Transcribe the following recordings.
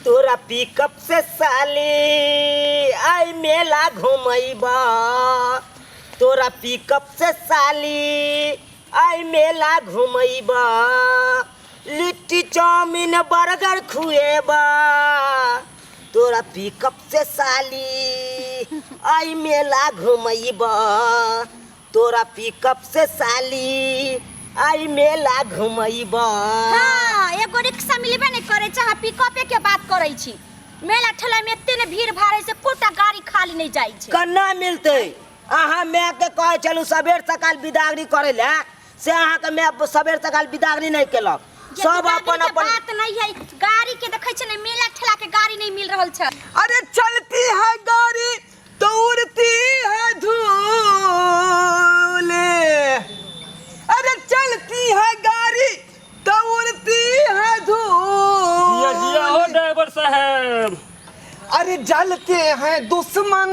तोरा पिकअप से साली आई मेला घुमैबा, तोरा पिकअप से साली आई मेला घुमैबा, लिट्टी चाउमीन बर्गर खुएबा, तोरा पिकअप से साली आई मेला घुमैबा, तोरा पिकअप से साली आई मेला घुमैबा। हाँ, एगो रिक्शा मिलबे नहीं करे छै, अहाँ पिकअपे के बात करै छी। मेला ठेला में एते ने भीड़ भाड़ है से कोटा गाड़ी खाली नहीं जाइ छै। कन्ना मिलतै? अहाँ माय के कहै छलहुँ सबेर सकाल बिदागरी करै लए, से अहाँके माय सबेर सकाल बिदागरी नहि केलक। जे सब बिदागरी अपन के अपन बात नहीं है, गाड़ी के देखै छै ने, मेला ठेला के गाड़ी नहीं मिल रहल छै। अरे चलती है गाड़ी तो उड़ती है धूल, अरे चलती है गाड़ी तो उड़ती है धूल। जिया जिया हो ड्राइवर साहब। अरे जलते हैं दुश्मन,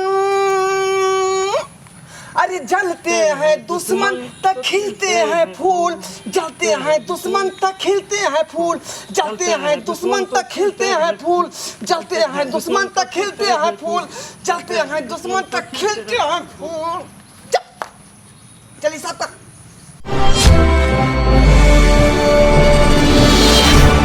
अरे जलते हैं दुश्मन त खिलते हैं फूल, जलते हैं दुश्मन त खिलते हैं फूल, जलते हैं दुश्मन त खिलते हैं फूल, जलते हैं दुश्मन त खिलते हैं फूल, जलते हैं दुश्मन त खिलते हैं फूल। चलिए साहब तक।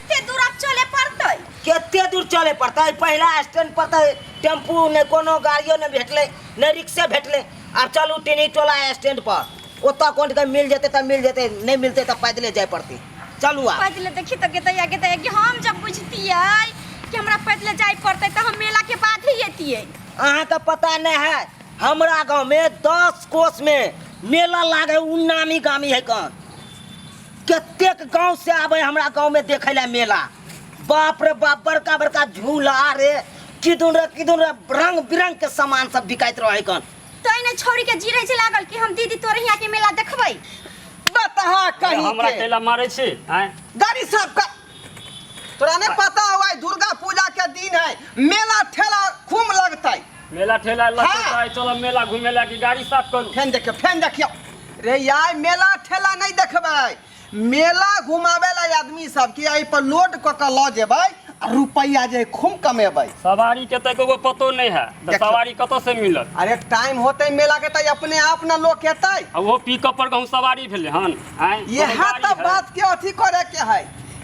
कते दूर आब चले पड़तै? कते दूर चले पड़तै? पहिला स्टैंड पर तऽ टेम्पू नहि, कोनो गाड़ियो नहि भेटलै, नहि रिक्शे भेटलै। आब चलू टेनी टोला स्टैंड पर, ओतऽ कोन के मिल जेतै तऽ मिल जेतै, नहि मिलतै तऽ पैदले जाय पड़तै। चलू आब। पैदले देखी तऽ गेतैया गेतैया कि हम जब बुझतियै कि हमरा पैदले जाय पड़तै तऽ हम मेला के बाद ही एतियै। अहाँके पता नहि है, हमरा गाँवमे 10 कोसमे मेला लागे, उ नामी गामी है कन, कतेक गाँव से आबै हमरा गाँवमे देखै लए मेला। बाप रे बाप, बड़का बड़का झूला रे, किदुन रे किदुन रे, रंग बिरंग के सामान सब बिकाइत रहे कन। तै ने छौड़ी के जीरे छै लागल कि हम दीदी तोरे यहाँ के मेला देखबै। बतहा कहीं हमरा के। कैला मारै छी आँय? गाड़ी साहब का तोरा नहीं पता हुआ है, दुर्गा पूजा के दिन है, मेला ठेला खूब लगतै। मेला ठेला लगतै। हाँ। तऽ चलो मेला घूमे ला कि गाड़ी साफ करू? फेन देखियो, फेन देखियो रे यार, मेला ठेला नहीं देखबै, मेला घुमाबै ला आदमी सब के एहि पर लोड कऽ के लऽ जेबै आ रुपैआ जे खूब कमेबै। सवारी के तऽ एकोगो पतो नहि है तऽ देखियौ। सवारी कतऽ से मिलत? अरे टाइम होतै मेला के तऽ अपने आप ना लोग एतै। आ ओहो पिकअप पर कहूँ सवारी भेलै हन आँय? इएह कोनो गाड़ी तऽ है? बात के अथी करे के है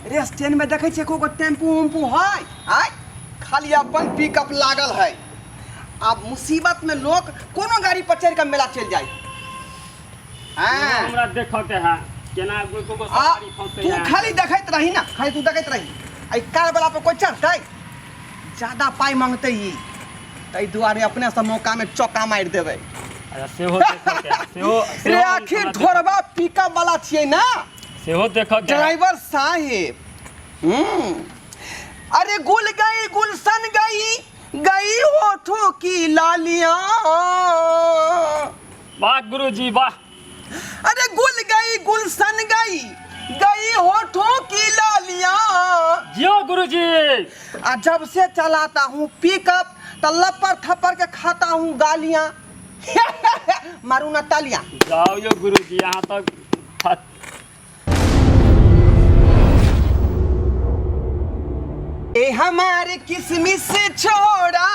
रे। स्टैंड में देखै छियै एकोगो टेम्पू उम्पू है? आय खाली अपन पिकअप लागल है। आब मुसीबत में लोग कोनो गाड़ी पर चढ़ि के मेला चलि जाइ। हाँ। हमरा देखऽ के है केना कोई को आ सवारी फंसे तू है। खाली देखैत रही ना, खाली तू देखैत रही। एहि कार वाला पर कोई चढ़तै? ज्यादा पाइ मांगतै ई, ताहि दुआरे अपने से मौका में चौका मारि देबै। अच्छा सेहो देखऽ के है, सेहो रे सेहो आखिर हमरा ढोरबा पिकअप वाला छियै ना, सेहो देखऽ के है। ड्राइवर साहेब। अरे गुल गई गुलशन गई गई होठों की लालियां। वाह गुरुजी वाह। अरे गुल गई गुलशन गई गई होठों की लालियां। जियो गुरुजी। आ जब से चलाता हूँ पिकअप तो लपड़ थप्पड़ के खाता हूँ गालियां। मारू ना तालियां। जाओ यो गुरुजी यहाँ तक ए हमारे किसमिस छोड़ा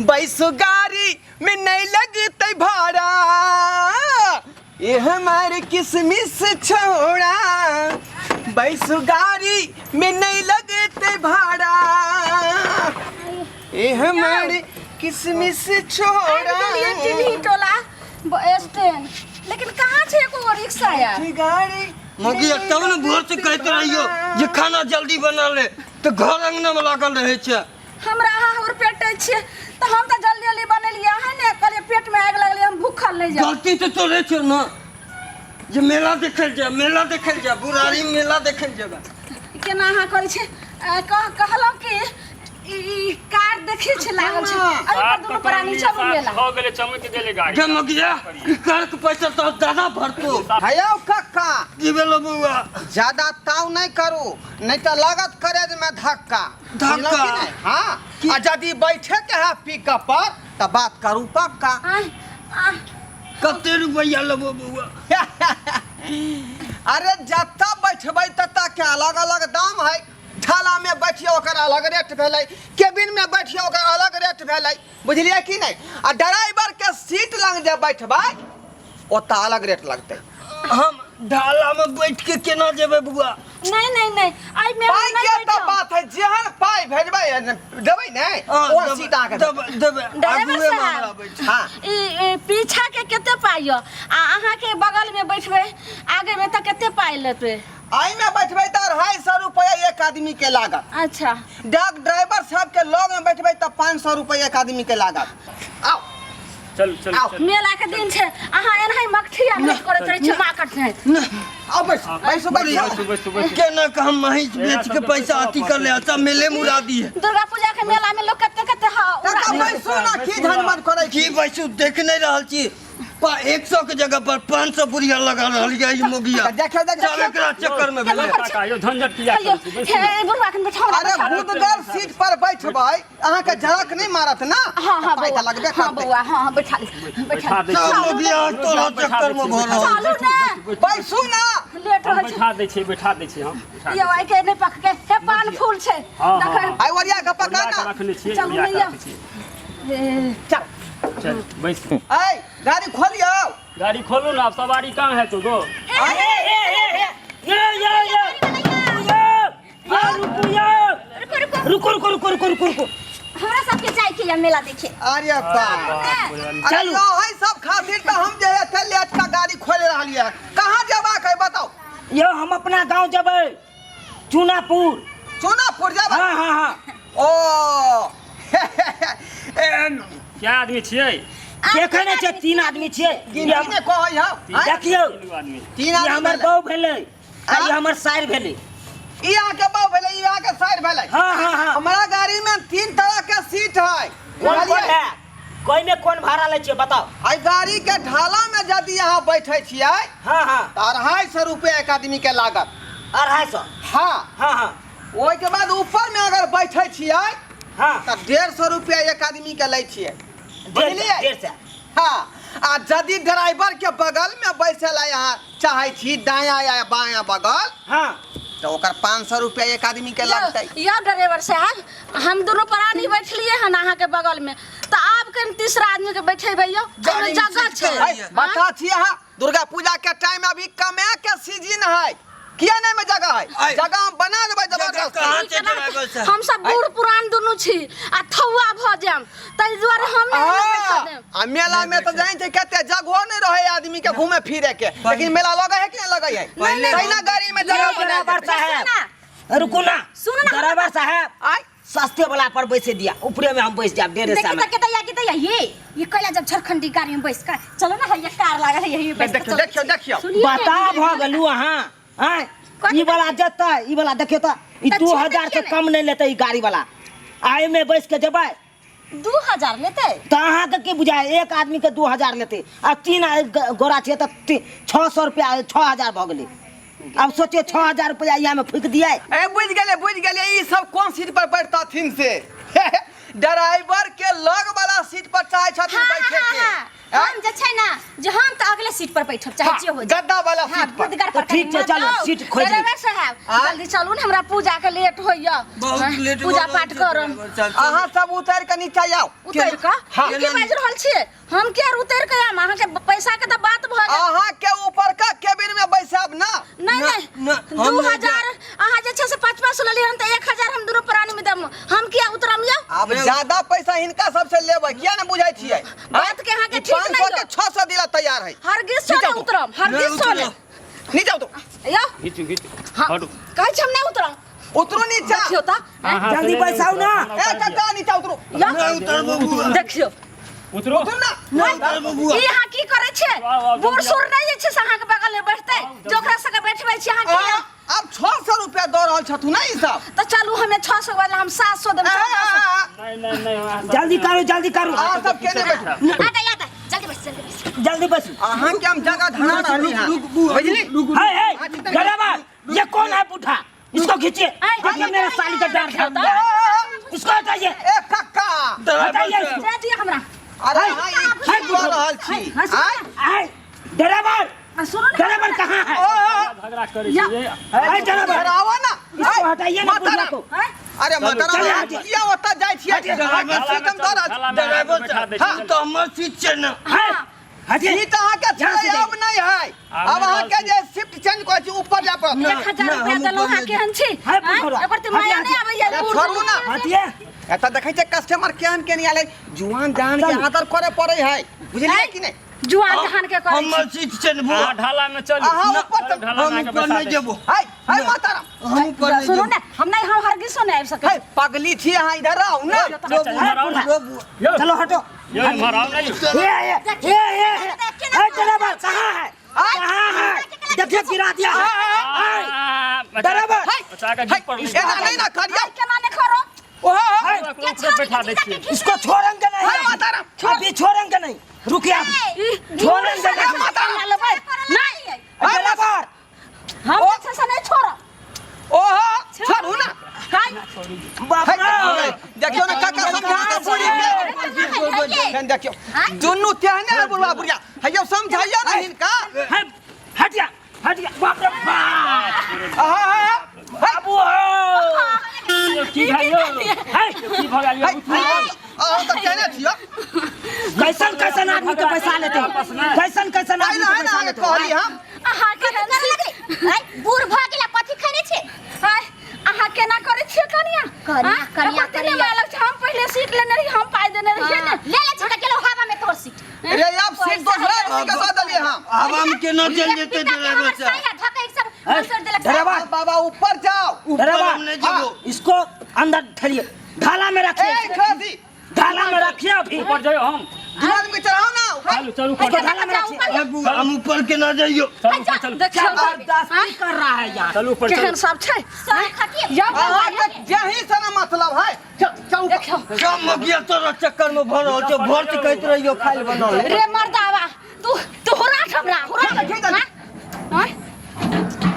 बैसुगारी में नहीं लगते भाड़ा, ये हमारे किसमिस छोड़ा बैसुगारी में नहीं लगते भाड़ा, ये हमारे किसमिस छोड़ा। टीवी टोला स्टैंड, लेकिन कहाँ छै एको रिक्शा यार? गाड़ी मौगी, तब ने भोर से कहते रहियो जे खाना जल्दी बना ले, तऽ घर अंगना में लागल रहै छै। हमरा अहाँ और पेट छियै तऽ हम तऽ जल्दी जल्दी बनेलियै, अहाँ ने कहलियै पेट में आगि लगलै, हम भूखल नहि जाउ। गलती तऽ तोरे छौ ने जे मेला देखै जा, मेला देखै जा, बुरारी मेला देखै जेबै। केना अहाँ करै छै? कहलहुँ कि ई कार देखै छै लागल छै, अरे पर दुनू प्राणी चलू मेला। भऽ गेलै, चमक गेलै गाड़ी। गे मगिया, ई कार के पैसा तो दादा भरतो। हयौ कक्का। की भेलो बौआ? ज्यादा ताव नहीं करू, नहीं तो लागत करेज में धक्का। धक्का? बुझलहुँ कि नहि? हाँ, आ यदि बैठे के है पिकअप पर तो बात करू पक्का। आय, आय। कते रुपैआ लेबो बौआ? अरे जतऽ बैठबै ततऽ के अलग अलग दाम है। ढाला में बैठियो ओकर अलग रेट भेलै, केबिन में बैठियो ओकर अलग रेट भेलै, बुझलियै कि नहि? आ ड्राइवर के सीट लग जे बैठबै ओतऽ अलग रेट लगतै। हम ढाला में बैठ के केना जेबै बुआ? नहीं नहीं नहीं, आई में पाइ नहीं के तऽ बैठब। बात है, जेहन पाइ भेजबै देबै ने ओ सीट अहाँके देबै देबै, ड्राइवर आगुए में साहब। हमरा बैठ। हाँ। ई ई पीछा के कते पाइ यऽ आ अहाँ के बगल में बैठबै आगे में तऽ कते पाइ लेतै? एहिमे बैठबै तऽ 250 रुपया एक आदमी के लागत। अच्छा। डाक ड्राइवर साहब के लग में बैठबै तऽ 500 रुपया एक आदमी के लागत। आओ चल चल आओ। चल। मेला के दिन छै, अहाँ एनाही मकठी आ नहि करैत रहै छी माकट नहि। आओ बैसू बैसू बैसू। बैसू बैसू बैसू। केना के हम महिष बेच के पैसा अथी कर ले, अच्छा मेले में उड़ा दिए। दुर्गा पूजा के मेला में लोग कते कते हा उड़ा काका बैसू ना, की झनमन करै की छी? बैसू, देख नहीं रहल छी, 100 के जगह पर 500 बुढ़िया लगा रहल ये ई मोगिया। देखियौ देखियौ। सब एकरा चक्कर में भेलै। काका यो झंझट किया कहियो करै छी? बैसू। हे बुढ़वा के बैठाओ ना, अरे बैठाओ। गुदगर सीट पर बैठबै अहाँके झड़क नहि मारत ना? हाँ हाँ पाइ बौआ, तऽ लगबे हाँ करतै। बौआ, हाँ हाँ बैठा ले बैठा बैठा ले। दै सब छी। मोगिया तोरा चक्कर में भऽ रहल। चलू ने, बैसू ना। लेट हम होइ छै। बैठा दै छी, बैठा दै छी हम। बैठा दै यौ आइ के नहि पकके हे पान फूल छै। हाँ, हाँ, देखै। हाँ। आइ ओरिया के छी। पका ओरिया के ना। रखने छियै, चलू ओरिया के नैया। रखने छियै। ए, चल चल बैस। ऐ गाड़ी खोलियौ। गाड़ी खोलू ना, अब सवारी कहाँ है तो गो? ए ए ए ए ये ये ये ये ये रुकू ये रुको रुको रुको रुको रुको रुको रुको रुको, हमरा सबके जाय के या मेला देखे। अरे बाप, अरे चलू। यही सब खातिर तऽ हम जे एते लेट का गाड़ी खोलि रहलियै। कहाँ जेबाक है बताउ? यो हम अपना गांव जेबै, चूनापुर। चूनापुर जेबै? हाँ हाँ हाँ। ओ क्या आदमी छियै? देखे नहि छै, 3 आदमी छियै। गिनती नहि कहै हौ। आँय? देखियौ, तीनू आदमी। तीन ई आदमी हमर भेलै। बहू भेलै आ ई हमर साइर भेलै। ई अहाँके बहू भेलै, ई अहाँके साइर भेलै। हाँ हाँ हाँ। हमारा गाड़ी में 3 तरह के सीट है। कोन कोन है? कोई में कोन भाड़ा लै छियै बताउ? एहि गाड़ी के ढाला में यदि अहाँ बैठे छियै हाँ हाँ तऽ 250 रुपया एक आदमी के लागत। 250? हाँ हाँ हाँ। ओहिके बाद ऊपर में अगर बैठे छियै हाँ तऽ 150 रुपया एक आदमी के लै छियै, बुझलियै? 150। हाँ। आ यदि ड्राइवर के बगल में बैसे ला अहाँ चाहै छी, दायां या बायां बगल, हाँ तऽ ओकर 500 रुपया एक आदमी के लगतै। यौ ड्राइवर साहब, हम दुनू प्राणी बैठलिए हन अहाँ के बगल में, तऽ आब के तीसरा आदमी के बैठेबै यौ? गाड़ी में जगह सीट छै। कम है। बता छी अहाँ, दुर्गा पूजा के टाइम अभी कमे के सीजन है, किया नहीं में जगह है? आइ। जगह हम बना देबै जगह जबरदस्त। कहाँ छै ड्राइवर साहब? हम सब बूढ़ पुरान दुनू छी आ थौआ भऽ जायब, ताहि दुआरे हम नहि एना बैठऽ देब। आ मेला में तो जान छै कते जगहो नहीं रहे आदमी के घूमे फिरे के, लेकिन मेला लगे है कि नहीं लगे है? पहिले तहिना गाड़ी में जगह ये बना ड्राइवर देबै। साहब रुकू ना, सुनू ना, ड्राइवर साहब आइ। सस्ते वाला पर बैसे दिया, ऊपरे में हम बैस जाब 150 देखी में। तऽ केतैया केतैया ये ये कैला जब झारखंडी गाड़ी में बैस कर चलो ना, हैया कार लागल है यही बैस देखियौ देखियौ देखियौ। बता भऽ गेलू अहाँ। आँय, कथी ई वाला जेतै, ई वाला देखियौ तऽ ई तऽ 2000 से छियै ने। कम नहि लेतै ई गाड़ी वाला। आ एहिमे बैस के जेबै 2000 लेतै तऽ अहाँके की बुझाय? एक आदमी के 2000 लेतै आ 3 गोरा छियै तऽ 600 रुपया 6000 भऽ गेलै। अब सोचियौ 6000 रुपया इएह में फूकि दियै। ए बुझि गेलियै बुझि गेलियै, ई सब कोन सीट पर बैठतथिन से? ड्राइवर के लग वाला सीट पर चाहै छथिन हाँ, बैठे हाँ, के। हाँ, हम जे छै ना, जे हम तऽ अगले सीट पर बैठब चाहे हाँ, जे हो जाए। गद्दा वाला हाँ, सीट पर। गुदगर पर तऽ ठीक छै, कनी चलू, मत सीट खोजि लै। ड्राइवर साहब, आँ? जल्दी चलू ने, हमरा पूजा के लेट होइया। बहुत हाँ, लेट पूजा भऽ रहल पाठ छै, करम। ड्राइवर साहब, चलू। अहाँ सब उतर के नीचा आउ। उतर कऽ? हाँ। की बाजि रहल छियै? हम किया उतर के आम? अहाँके पैसा के तऽ बात भऽ गेल। अहाँ के ऊपर का केबिन में बैसाब ना? नहीं ना, नहीं, ना, हम दू नहीं हजार अहाँ जे छै से 500 लेलियै हन तऽ 1000 हम दुनू प्राणी में देम, हम किया उतरम यौ? आब ज्यादा पैसा हिनका सबसे लेबै, किया ने बुझै छियै? बात के अहाँके ठीक 500 नहि के यौ। 600 दिला तैयार है। हरगिज सो नीचा नहि उतरू। उतरम, हरगिज नहि सो नहि। उतरब। नीचा उतरू। यौ। घीचू घीचू। हाँ, हटू। कहै छी हम नहि उतरम। उतरू नीचा। देखियौ तऽ। अहाँ जल्दी से नहि बैसाउ ना। उतरब, ए काका नीचा उतरू। यौ। नहि उतरबो बुआ। देखियौ। उतरू। उतरू ना। नहि उतरबो बुआ। ई अहाँ की करै छियै? आउ, आउ, बूढ़ जल्दी सूढ़ नहि जे छै से अहाँके बगल मे बैठतै, जे ओकरा सबके बैठबै छी अहाँ की? आब 600 रुपया दऽ रहल छथुन ने ई सब। तऽ चलू, हमे 600 बदला हम 700 देब। नहीं नहीं नहीं, अहाँ सब- जल्दी करू जल्दी करू। अहाँ सब केने बैठू? आता आता, जल्दी बैस जल्दी बैस जल्दी बैसू। अहाँ के हम जगह धरा रहली हन। रुक बुआ, बुझली? रुक, रुक। हे हे ड्राइवर, ये कौन है बूढ़ा? इसको खींचिए। देखिए मेरा साली का डांट खा लिया। इसको हटाइए। ए काका ड्राइवर हटाइए साहब, इसको। दे दिअ हमरा। अरे अहाँ ई हाय, की कऽ रहल छी? हाँ, सुनू आँय? ना। आए, ड्राइवर आ, सुनू ना। ड्राइवर कहाँ है? ओ, झगड़ा करै या। छियै। आए, ड्राइवर इधर आवा ना। इसको हटाइए ना बुढ़िया को। अरे माता चल, राम हटिए। किया ओतऽ जाइ छियै ढाला में सीटम चलू, दऽ रहल ढाला में ड्राइवर बैठा दै साहब छी। ई तऽ हमर सीट छै ने। है, हटिए। सीट अहाँके यहाँ से छै अब जाइए। नहि है। आब अब नहि अहाँके रहल जे शिफ्ट चेंज करै छी ऊपर जाय पड़त। 1000 ना, रुपया हम देलहुँ ऊपर अहाँ नहि केहन छी? है, आँय? बुढ़वा। एकर तऽ माया नहि आबैया अरे बूढ़। छोड़ू ना। हटिए। एतऽ देखै छै कस्टमर केहन केहन आयल है। जुआन जहान के चलू। आदर करे पड़ै है, बुझलियै कि नहि? जुआन जहान के करै छी। हमर सीट छै ने बुआ। अहाँ ढाला में चलू। अहाँ ऊपर चलू, चलू। ढाला में हम आके ऊपर बैठा नहि दै छी। जेबो। है है माता राम। हम ऊपर नहि सुनू जेबो। ने, हम नहि, हम हरगिजो नहि आबि सकै है पगली छी अहाँ, इधर आउ ने। अच्छा, इम्हर आउ ने। रो बुआ। यौ, चलो हटो। यौ, इम्हर आउ ने यौ। ये ये ये ये ए ड्राइवर कहाँ है, कहाँ है? देखिए गिरा दिया है। आ, बचा- ड्राइवर। बचा के जीप पर ले एना नहि ने करियौ। छी। केना नहि करो? ओहो है, ओकरो ऊपर बैठा दै छियै। इसको छोड़ेंगे नहीं, है माता राम। अभी छोड़ेंगे नहीं, रुकिए आप। छोड़ेंगे नहीं। माता राम। लेबै नहि, ड्राइवर। हम जे छै से नहि छोड़ब। ओहो छोड़ू ना। हाय। बाप रे। देखियौ ने काका समझा के बुढ़ी के। फेन देखियौ दुनू तेहने है बुढ़वा बुढ़िया। हैयौ समझाइयौ ने हिनका। है, हटिया हटिया, बाप रे बाप। आहा बाबू हो। की भेल यौ? है, की भऽ गेल यौ? उठू। अहाँ तऽ केने छियौ। कैसन कैसन आदमी के पैसा लेते हो, कैसन कैसन आदमी पहिने के है ने पैसा अहाँके लेते हो। कहली हम। अहाँ केहन छी? आँय, बूढ़ भऽ गेला कथी खेने छै? हाय, अहाँ केना करै छियै कनिया? कनिया, आँय? कनिया एकर कते करैया। माय लग छै, हम पहिले सीट लेने रही, हम पाइ देने रहियै ने। ले ले छी तऽ गेलौ हवा में तोर सीट। रे आब सीट दोसरा आदमी के दऽ देलियै हम। आब हम केना चलि जेतै पिता के ड्राइवर हमर साहब? साया धके सब मसर देलक। ड्राइवर। बाबा ऊपर जाओ। ऊपर ड्राइवर। हम नहि जेबो। इसको अंदर ठहरिए, ढाला में ए रखिए, खसी ढाला में रखिए अभी। ऊपर जइयौ हम। दू आदमी के चढ़ाओ ना ऊपर। चलू, चलू ऊपर इसको चलू। ढाला में रखिए। ए बुआ, हम ऊपर केना जइयो? चलू ऊपर चलू। देखियौ जबरदस्ती कर रहा है यहाँ। चलू ऊपर चलू। केहन सब छै। सब खतिए। यौ बौआ, अहाँके जहीं से ना मतलब है। चल चल ऊपर। देखियौ सब मगिया तोरा चक्कर में भरल छौ, भर से कहैत रहियो खाइल बना ले। रे मर्दावा, तू तू हुराठ हमरा हुराठ। ठीक है। आँय?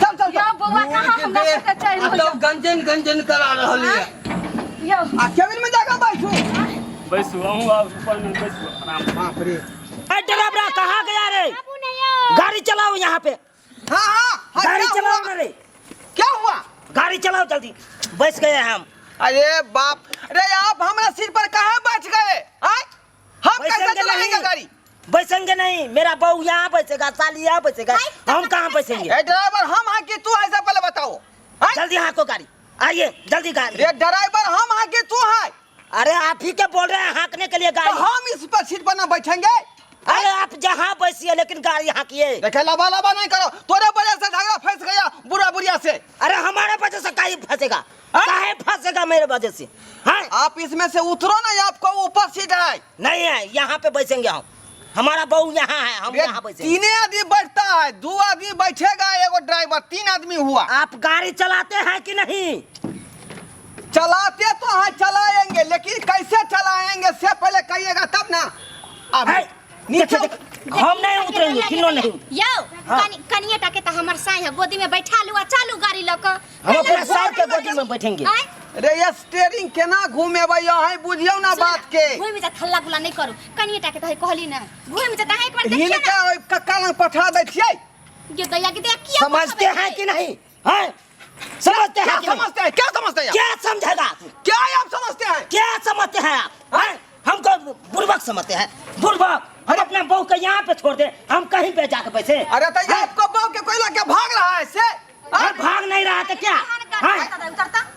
चल चल यौ बौआ, कहाँ हमरा सबके चलि आ तब गंजन गंजन करा रहल ये। यौ आ केबिन में जाकर बैठू। बैसू, अहूँ आउ ऊपर में बैसू आराम से। बाप रे। ए ड्राइवर कहाँ गया रे? बाबू नहीं हो। गाड़ी चलाओ यहाँ पे। हाँ हाँ हाँ, गाड़ी क्या चलाओ हुआ? ना रे। क्या हुआ? गाड़ी चलाओ जल्दी, बच गए हम। अरे बाप रे, आप हमारा सिर पर कहाँ बच गए? आय? हम कैसे बैसेंगे चलाएंगे नहीं। गाड़ी? बैसेंगे नहीं, मेरा बहू यहाँ बैसेगा, साली यहाँ बैसेगा, हम कहाँ बैसेंगे? ए ड्राइवर हम हाँ कि तू ऐसा पहले बताओ। आय? जल्दी हाँ को गाड़ी, आइए जल्दी गाड़ी। रे ड्राइवर हम हाँ कि तू है? अरे आप ही के बोल रहे हैं हाँकने के लिए तो गाड़ी। हम इस पर सीट पर ना बैठेंगे। अरे आप जहाँ बैसिए लेकिन गाड़ी हाँकिए। देखे लबा लबा नहीं करो, तोरे वजह से झगड़ा फंस गया बुरा बुढ़िया से। अरे हमारे वजह से काहे फंसेगा, काहे फंसेगा मेरे वजह से? हाँ आप इसमें से उतरो ना, आपको ऊपर सीट है। नहीं है, यहाँ पे बैसेंगे हम, हमारा बहू यहाँ है, हम ये यहाँ बैसेंगे। तीने आदमी बैठता है, दो आदमी बैठेगा, एगो ड्राइवर, तीन आदमी हुआ। आप गाड़ी चलाते हैं कि नहीं? चलाते तो हाँ चलाएंगे, लेकिन कैसे चलाएंगे से पहले कहिएगा तब ना। अब है, नीचे देखिए, देखिए, हम नहीं उतरेंगे, किन्नो नहीं। यौ, हाँ। कनिए टा के तऽ हमर साई है, गोदी में बैठा लू आ चालू गाड़ी लऽ कऽ। हम अपना सार के गोदी में बैठेंगे। आँय? रे ये स्टेयरिंग केना घुमेबै अहाँ बुझियौ ना बात के। घुमि जा, थल्ला गुला नहि करू। कनिए टा के तऽ कहली ने, घुमि जा तऽ एक बार देखिए हिनका ना। ओहि कक्का लग पठा दै छियै। गे दैया के दैया किया समझते पठाबै हैं छै? कि नहीं? हैं? समझते क्या हैं कि नहीं? समझते हैं, क्या समझते हैं आप? क्या समझेगा आप? क्या आप समझते हैं? क्या समझते हैं आप? हैं? हमको बुर्बक समझते हैं, बुर्बक। हम अपना बहू के यहाँ पे छोड़ दे, हम कहीं पे जाके बैठे। अरे तो ये हैं? आपको बहू के कोई लग के भाग रहा है से? अरे भाग नहीं रहा तो क्या? हैं?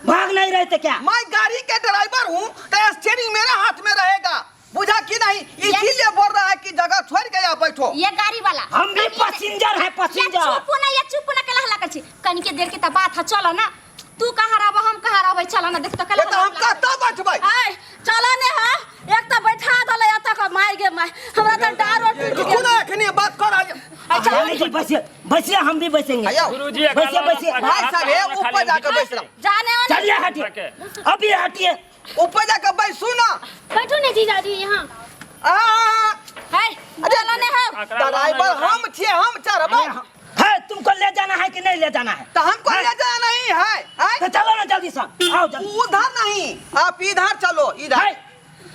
भाग नहीं रहे तो क्या? मैं गाड़ी के ड्राइवर हूँ तो स्टीयरिंग मेरे हाथ में रहेगा, बुझा कि नहीं? इसीलिए बोल रहा है कि जगह छोड़ के आप बैठो। ये गाड़ी वाला हम भी कनिए पैसेंजर है, या पैसेंजर। चुप ना, या चुप ना, कला हल्ला कर छी। कनिके देर के त बात है, चलो ना। तू कहाँ रहब, हम कहाँ रहबै, चलो ना, देख त कला ये तो हम कतऽ बैठबै? आय, चलो ने हा, एक त बैठा देलै एतऽ के माय गे माय, हमरा त डार और टूटि रुकू गेल। ना, एखनी बात कर रहा है। अच्छा, नहीं जी, बैसिए बैसिए, हम भी बैसेंगे। आयो। गुरुजी, बैसिए बैसिए। भाई साहब, हे ऊपर जाकर बैस रहो। जाने आने। चलिए हटिए, अभी हटिए, ऊपर जाकर बैसू ना। बैठू ने जीजाजी यहाँ। आ, है, चलो ने हा। ड्राइवर हम छियै, हम चढ़बै। है, तुमको ले जाना है कि नहीं ले जाना है? तो हमको ले जाना नहीं है, आय? तो चलो ना जल्दी से, आओ जल्दी। उधर नहीं, आप इधर चलो, इधर। है,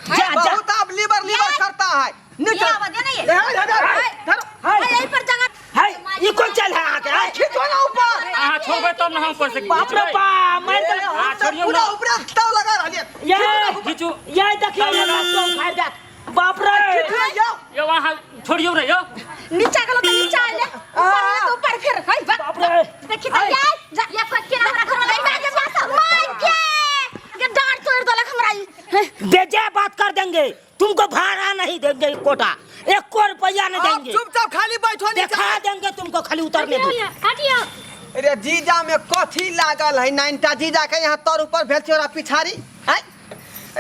जा जा। बहुत आप लीवर लीवर करता है। नीचे। ये आवाज है ना ये? इधर, इधर, इधर। है, यहीं पर जगह। है ई कोन चाल है अहाँके है? खींचो ना ऊपर अहाँ छोड़बै तब ने हम ऊपर से बाप रे घिचबै। बाप मारि ए, देलक। हम तऽ छोड़ियौ पूरा ना। ऊपरा ताव लगा रहलियै ये घिचू ये देखियौ ये लत्तो उखाड़ि देत बाप रे खींचो जाओ यौ अहाँ छोड़ियौ रे यौ नीचा गेलो तऽ नीचा आइले ऊपर आइले तऽ ऊपर फेर है बा बाप रे देखी तऽ यार जा ये कोई केना हमरा घर में मार के पास मार के के डांट तोड़ देलक हमरा ई। बेजाय बात कर देंगे तुमको भाड़ा नहीं देंगे कोटा एको रुपया नहीं आप देंगे चुपचाप खाली बैठो नीचा दिखा देंगे तुमको खाली उतरने दो हटियो अरे जीजा में कथी लागल है नाइनटा जीजा के यहाँ तर ऊपर भेल छै ओकरा पिछाड़ी आँय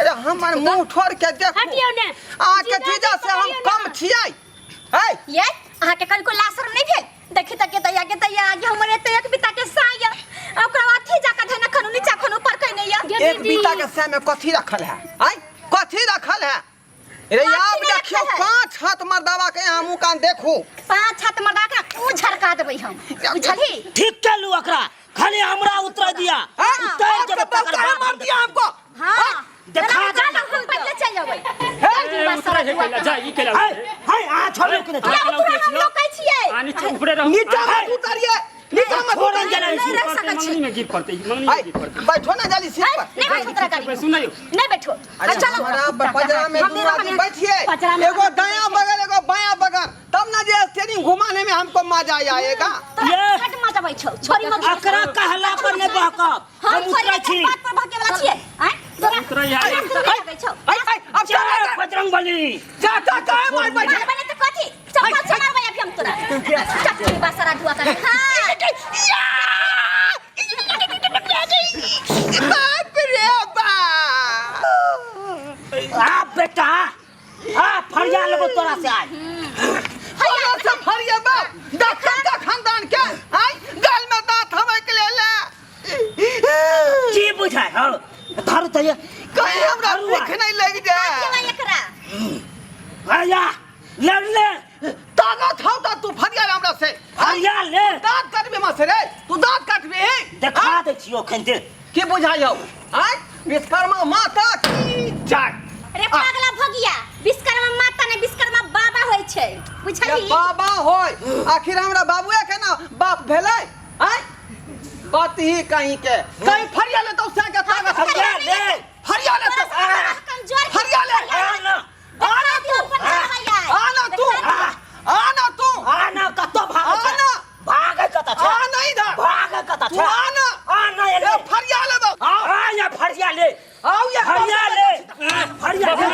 अरे हमर मुंह ठोर के देखू हटियो ने अहाँके जीजा से हम कम छियै है ये अहाँ के कनिको लाशरम नहीं भेल देखी त के तैया के तैया आगे हमर एते एक बिता के साया आ ओकरा अथी जाके धने खनु नीचा खनु ऊपर कइने या एक बीता के सै में कथी रखल है आँय कथी रखल है रे कथी आब नहीं देखियौ रखल है? पाँच हाथ मर्दावा के यहाँ मुँह कान देखू पांच हाथ मर्दा के ऊ झड़का देबै हम बुझलही ठीक केलू ओकरा खाली हमरा उतर दिया आँय? उतर आपके जेबै बाप तकर काहे बाद मार हम दिया हमको हां देखा चल देंगे। हम पहिले चल जेबै ए, उतरै है कैला जा ई कैला हाय हाय आ छोड़ू कि नहीं आ, या उतरा हम लोकै छियै आ नीचे ऊपरे रहू नीचा मत उतरिए नीचा मत छोड़ल उतरिए गेलै नहीं रह सकै छी मंगनी में गिर पड़तै मंगनी में आँय, गिर पड़तै बैठो ना जाली सीट पर नहीं बैठो तोरा गाड़ी में। सुनैयौ नहीं बैठो अरे चलो हमारा पजरा में दू आदमी बैठिए पजरा में एगो दायां बगल एगो बायां बगल तब ना जे स्टेरिंग घुमाने में हमको मजा आएगा तोरा ये। बड मजा आबै छौ छोरी मत अकरा कहला पर नहीं बहकब हम हम उतरै छी बात पर भके वाला छियै आँय तोरा उतरै है। तोरा शरम नहि लगै छौ आई आई अब जय चल बजरंग बली जा जा काहे मार बैठे मारबै नहि तऽ कथी चप्पल से मारबै अभी हम तोरा चप्पल बसरा धुआ कर हाँ बाप रे बाप आ बेटा आ फरिया लेबो तोरा से आज तोरा से फरिया बाप डॉक्टर का खानदान के आई गाल में दांत हवे के ले ले की बुझाय हौ धरू त ये कहीं हमरा भूख नहीं लग जाए केना एकरा भैया ले ले ताकत हौ त तू फरिया ले हमरा से फरिया ले दांत काटबे मासे रे तू दांत काटबे हे देखा दै छियो एखन दे की बुझाइ हौ आय विश्वकर्मा माता की जय रे पागला भगिया विश्वकर्मा माता ने विश्वकर्मा बाबा होइ छै ये बुझलही बाबा होय आखिर हमरा बाबुए के ना बाप भेलै आय बात ही कहीं के कहीं फरिया ले तो से के ताकत हौ फरिया ले फरिया ले तो कमजोर फरिया ले आ ना आ ना तू आ ना तू आ ना तू आ ना कतौ भागै आ ना। भागै कतऽ छै आ ना इधर भागै कतऽ तू छै आ ना आ ना ए एने फरिया ले बा आ या फरिया ले आओ ये फरिया ले फरिया ले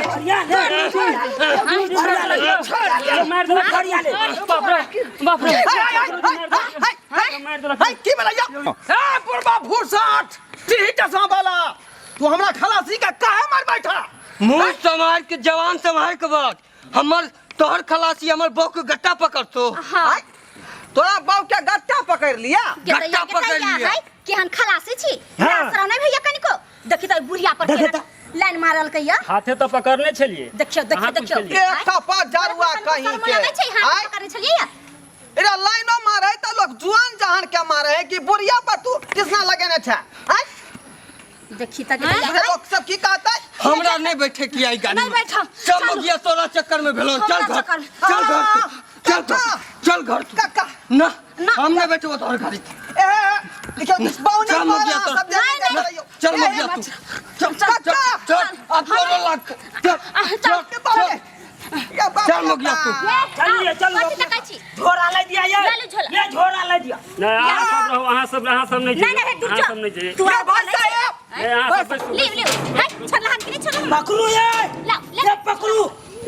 फरिया ले फरिया ले मार देलक फरिया ले बाप रे बाप रे हाय हाय हाय हाय हाय मार देलक हाय की भेलै यौ ए बुढ़बा भूसठ टीही चश्मा वाला तू हमरा खलासी के काहे मार बैठा मुंह संभाल के जवान संभाल के बात हमर तोहर खलासी हमर बहू के गट्टा पकड़तो हाँ आय, तोरा बाप के गट्टा पकड़ लिया गट्टा पकड़ लिया। है केहन खलासी छी हाँ। शरम नहीं भैया कनिको देखी त बुढ़िया पर देखी केना लाइन मारल कैया हाथे तो पकड़ने छलिए देखियो देखियो अहाँ देखियो कुछ केलिए। एक थप्पा जरुआ कहीं के लगै छै हाथ आय, पकड़ने छलियै या एकरा लाइनो मारे त लोग जुआन जहान के मारे है कि बुढ़िया पर तू किसना लगेने छै आय देखी त लोग सब की कहता है हमरा नहीं बैठे की आई गाड़ी नहीं में। बैठम। सब चलू। मगिया तोरा चक्कर में भेलो चल हमरा घर चक्कर में। चल घर चल घर चल घर काका ना ना। हम नहीं बैठे तोहर गाड़ी ए देखियो बाऊ चल नहीं मारा मगिया तोर सब जगह ना, चल मगिया तू चल चल काका चल अब तोरा लाग चल चल के बाऊ चल या बाप चल रे मगिया तू। बाप। चलिए चलो कथी तकै छी झोरा ले दिया ये ले लू झोला। ये झोरा ले दिया नहीं अहाँ सब रहू अहाँ सब अहाँ सब नहीं नहीं नहीं दूर अहाँ जो सब नहीं जाइए तू ये आ भाई साहब नहीं अहाँ सब बैसू लिव लिव है छोड़ हम के नहीं छोड़ पकड़ू ये लाओ, ले। ये पकड़ू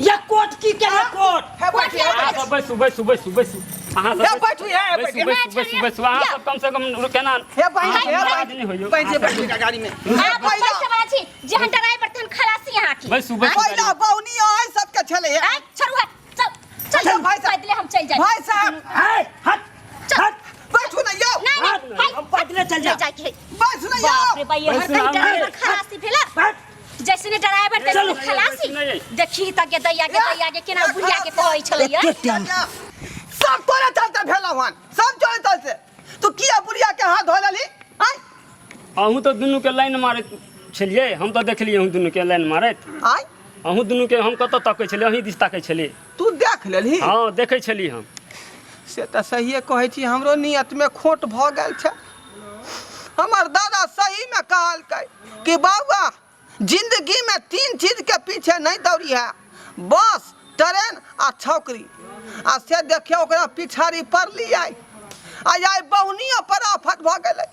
ये कोट की के है कोट हे बैठू हे अहाँ सब बैसू बैसू बैसू बैसू अहाँ सब हे बैठू हे बैसू बैठू बैसू बैसू बैसू अहाँ सब कम से कम केना हे बैठ हे आवाज नहीं होइयो। बैठ बैठ गाड़ी में आप पैसा वाला छी जेहन ड्राइवर तहन खलासी अहाँ की बैसू बैसू पहिला बौनी ओइ सबके छले हे आय छोड़ू हट चल चल चल, भाई साहब। पैदले हम चल जाए भाई साहब है हट हट बैठू ना यौ नहीं हट नहीं भाई हम पैदले चल जा नहीं जाए के बैठू ना यौ बाप रे भाई ये हर बैसू कहीं ना, ड्राइवर खलासी भेला बैठ जैसे ने ड्राइवर तैसे चलू। ने खलासी नहीं, नहीं। देखी त के दैया के दैया के केना बुढ़िया के कहै छलैया एते टाइम सब तोरे चलते भेलौ हन सब तोरे चलते तू किया बुढ़िया के हाथ धो लेली आय अहूँ तऽ दुनूके लाइन मारैत छलियै हम तऽ देखलियै अहूँ दुनूके लाइन मारैत आय अहूँ दुनूके हम कतऽ तकै छलियै अहीं दिस ताकै छलियै तू देख लेलही हँ देखै छलियै हम से तऽ सहिए कहै छी, हमरो नियतमे खोट भऽ गेल छै। हमर दादा सहीमे कहलकै कि बौआ, जिंदगीमे 3 चीजके पीछे नहि दौड़ी है, बस, ट्रेन आ छौकरी। आ से देखियौ, ओकरा पिछाड़ी पड़लियै आ आइ बहुनियो पर आफत भऽ गेलै।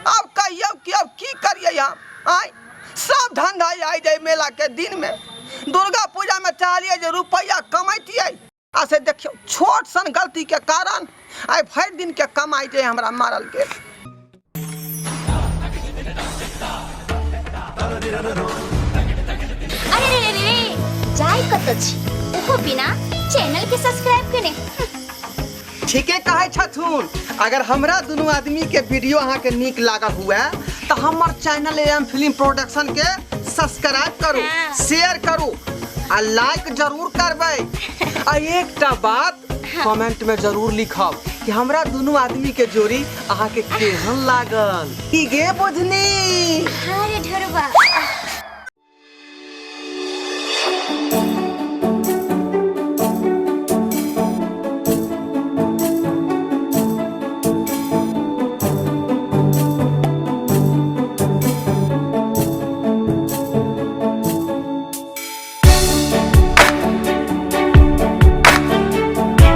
आब कहियौ कि अब की करियै हम? आइ सब धंधा आइ जाय मेला के दिन में, दुर्गा पूजा में चाहलियै जे रुपैआ कमैतियै, आ से देखियौ, छोट सन गलती के कारण आइ भरि दिन के कमाई जे हमरा मारल गेल। अरे रे रे रे, जाय कतऽ छी ओहो बिना चैनल के सब्सक्राइब केने? ठीके कहै छथुन। अगर हमरा दुनू आदमी के वीडियो अहाँके नीक लागल हुए तऽ हमर चैनल एम फिल्म प्रोडक्शन के सब्सक्राइब करू, शेयर करू आ लाइक जरूर करबै। आ एकटा बात कमेंट में जरूर लिखब कि हमरा दुनू आदमी के जोड़ी अहाँके केहन लागल। की गे बुझनी? हाँ रे ढेरो।